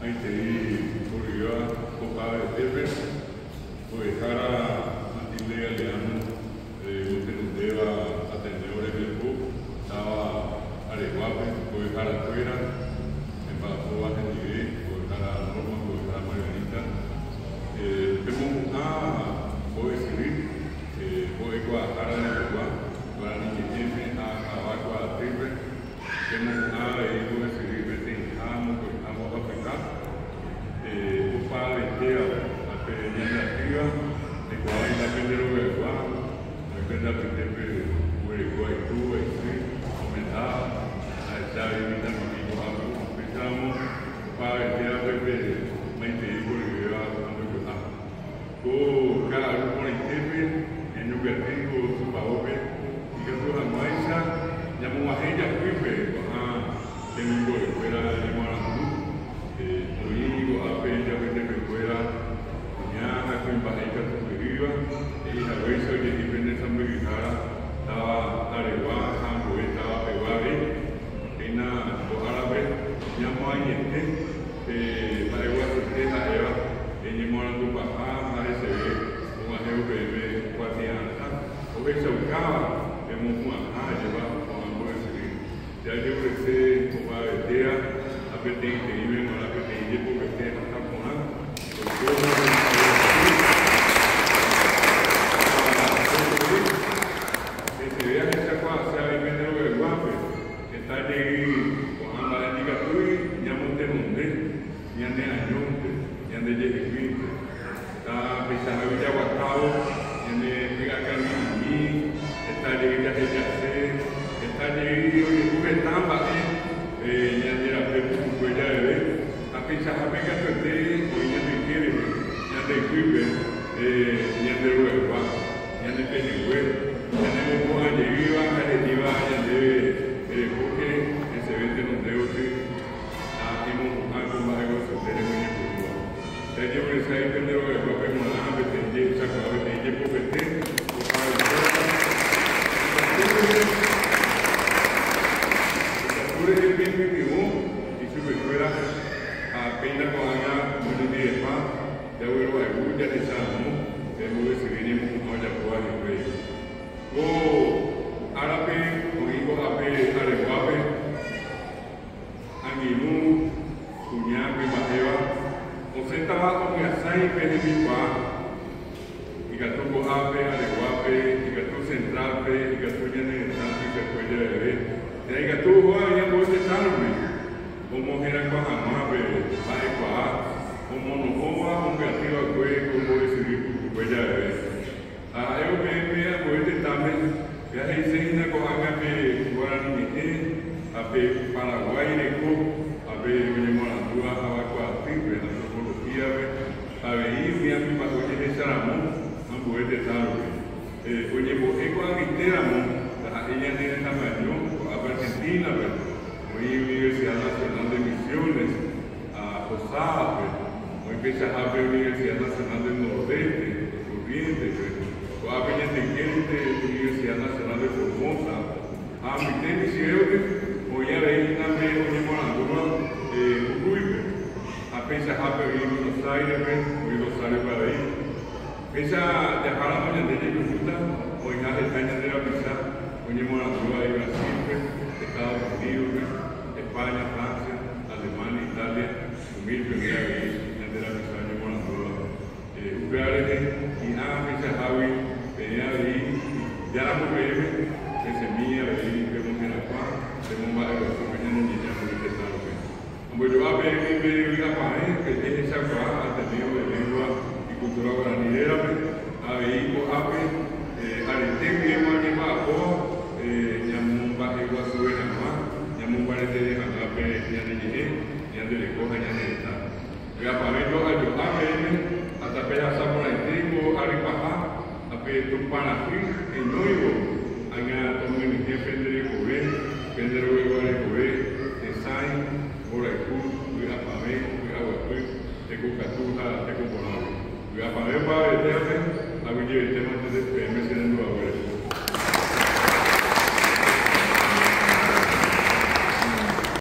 Maitei oryva ko'ávetépe, mbo'ehára Matilde Galeano omotenondéva Ateneo rembiapo táva Areguápe, mbo'eharakuéra hemba'apóva hendive, mbo'ehára Norma, mbo'ehára Margarita, pemohu'ã mbo'esyry mbo'ekuaahára rehegua Guarani ñe'ẽme ha ava kuaatýpe. Pemohu'ã avei mbo'esyry peteĩha, mokõiha, mbohapyha, opavetévape, ha pe ñande atýva aikuaa oĩta pende rogaygua, oĩ pende apytépe oguerekóva itúva, isy, omendáva, ahecha avei mitãmimi ko'ápe. Upéicharamo opavetévape pe maitei iporyvéva ambojo'a. Ko ka'aru porãitépe ñañombyaty ko tupaópe ikatu hag̃uáicha ñamog̃uahẽ ijapýpe ko'ã temimbo'ekuéra ñemoarandu. Oĩ ko'ápe ijapytepekuéra kuña ha kuimba'e ikatupyrýva, he'i haguéicha oje'i pene sãmbyhyhára táva Aregua ha ambue táva pegua avei. Péina ko árape ñamoañete pe mba'eguasuete ha'éva eñemoarandupaha ha heseve og̃uahẽvo peẽme kuatia'atã ohechaukáva pemopu'ãha ajépa ko'ã mbo'esyry. Che ajeurese opavetéa ha peteĩteĩme g̃uarã peteĩ jepovete hatã porã oikóva pe mba'eguasu ha oikove. Heseve ahechakuaase avei pende rogayguápe. Heta jey ko'ã mba'e ndikatúi ñamotenonde ñane añónte, ñande jeheguínte. Heta peichahágui jaguatávo ñane py'akangy'imi, heta jey jahejase, heta jey ojehu heta mba'e ñande rape pukukue javeve, ha peichahápe katuete oĩ ñande yke rehe, ñande ypýpe ñande rogaygua. Ñane pehẽngue, ñanemopu'ã jeýva ha he'íva ñandéve erehóke heseve tenonde gotyo ha emopu'ã ko mba'eguasuete remoñepyrũva. Che ajeroviasái pende rogayguápe g̃uarã peteĩ jehechakuaa peteĩ jepopete opavavéva ikatu rehe peipytyvõ ichupekuéra ha péina ko'ág̃a oñondivepa Jagueroayvu jahecha ramo pe mbo'esyry ñemohu'ã ojapóva hikuái. Ko árape oĩ ko'ápe Areguápe, angirũ, kuña, kuimba'éva, osẽtava omyasãi pe hembikuaa, ikatu ko'ápe Areguápe, ikatu Central-pe, ikatu ñane retã tuichakue javeve, térã ikatu oho avei ambue tetã rupi. Omoherakuã hag̃ua pe mba'ekuaa omono'õva ombyaty va'ekue ko mbo'esyry pukukue javeve. Ha ha'e ome'ẽ pe ambue tetãme, péa he'ise hína ko'ág̃a pe guarani ñe'ẽ ha pe Paraguái reko ha pe oñemoarandúva avakuaatýpe, antropología-pe, avei umi ambimba'e ojehecharamo ambue tetã rupi. Oñembo'e ko'ag̃aite ramo ndaha'éi ñane retãme año ko'ápe Argentina-pe. Oĩ Universidad Nacional de Misiones ha Posadas-pe, oĩ peichahápe Universidad Nacional del Nordeste, Corrientes-pe, ko'ápe ñandekérente Universidad Nacional de Formosa, ha mbyte michĩvévape oĩ avei hína pe oñemoarandúva Jujuy-pe, ha peichahápe oĩ Buenos Aires-pe, oĩ Rosario-pe avei. Péicha jaháramo ñande jajuhúta oĩha heta ñande rapicha oñemoarandúva avei Brasil-pe, Estados Unidos-pe, España, Francia, Alemania, Italia, umípe oĩ avei ñande rapicha oñemoarandúva. Upéva rehe hi'ã peichahágui peẽ avei járamo peẽme pe semilla avei pemoherakuã, pemomba'eguasu pe ñane ñe'ẽ ambue tetã rupi. Ombojo'a peẽme pe vy'apavẽ pe jehechakuaa Ateneo de Lengua y Cultura Guarani rérape, avei ko'ápe arete guivéma oñemba'apóva ñamomba'eguasuve hag̃ua, ñamombareteve hag̃ua pe ñane ñe'ẽ, ñande reko ha ñane retã. Vy'apavẽ jo'a jo'a peẽme ha tapehasa porãite ko ary paha ha pe Tupã Ra'y heñóivo ág̃a tomyenyhẽ pende rekove, pende rogaygua rekove.